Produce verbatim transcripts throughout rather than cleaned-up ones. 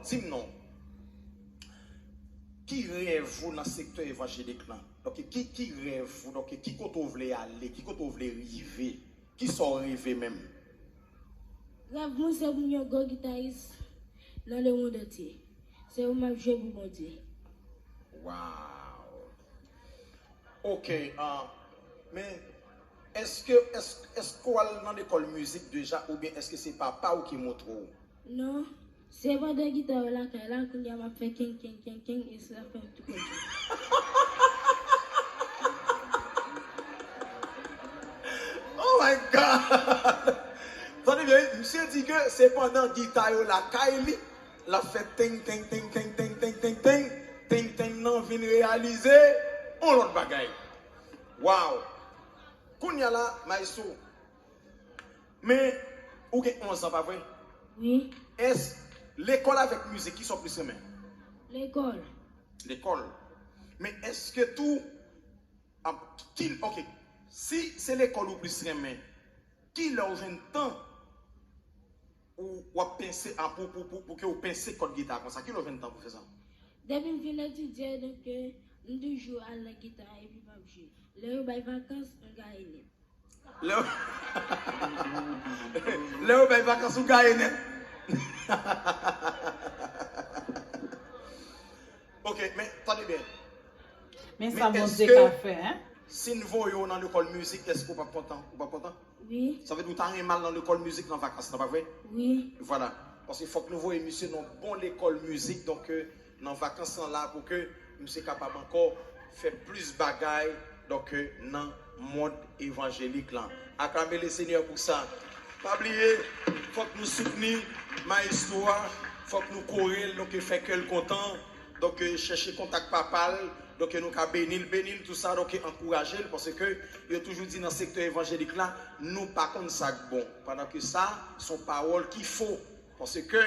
Di m non, ki rèv ou nan sektè evanjelik lan? Donk, ki, ki rèv ou? Donk, ki kote w vle ale? Ki kote w vle rive? Kisa w reve menm? Rèv mwen se pou m yon gwo gitayis nan lemonn antye. Se pou m ap jwe pou Bondye. Wow! Ok, ah, men èske, èske, èske w al nan lekòl mizik deja oubyen èske se papa w ki montre w? Non, se pandan gita yo lakay la, kounye a m ap fè keng, keng, keng, keng, e sa fè m tou kontan. Oh my God! Tande byen, misye di ke se pandan gita yo lakay li, l ap fè teng, teng, teng, teng, teng, teng, teng, teng, teng, teng nan vin reyalize yon lòt bagay. Wow! Kounye a la, maestro, men ou gen onz an, pa vre? Wi. Èske lekòl avèk mizik, kisa w plis renmen? Lekòl. Lekòl. Men èske tou, ap, ki, ok, si se lekòl ou plis renmen, ki lè w jwenn tan ou, w ap pense, a, pou, pou, pou, pou ke w pense kòd gita konsa? Ki lè w jwenn tan pou fè sa? Depi m fin etidye, donk, euh, m toujou al nan gita epi m ap jwe. Lè yo bay vakans, m gaye nèt. Lè, lè yo bay vakans, ou gaye nèt. Ok, men tande byen. Men sa Bondye ka fè, hein? Si n voye w nan lekòl mizik, èske w p ap kontan? Ou p ap kontan? Wi. Sa vle di ou ta renmen al nan lekòl mizik nan vakans lan, pa vre? Wi. Vwala. Paske fòk nou voye misye nan bon lekòl mizik, donk, euh, nan vakans lan la pou ke misye kapab ankò fè plis bagay, donk, euh, nan mond evanjelik lan. Aklame Lesenyè pou sa. Pa bliye, fòk nou soutni maestro a, fòk nou kore l, donk, fè kè l kontan. Donk, euh, chèche kontak papa l, donk, euh, nou ka beni l, beni l, tou sa, donk, euh, ankouraje l, paske yo toujou di nan sektè evanjelik la, nou pa konn sa k bon. Pandan ke sa, se yon pawòl ki fo. Paske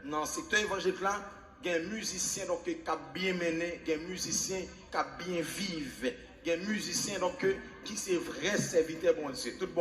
nan sektè evanjelik la, gen mizisyen, donk, k ap byen mennen, gen mizisyen k ap byen viv, gen mizisyen, donk, ki se vrè sèvitè Bondye. Tout bon.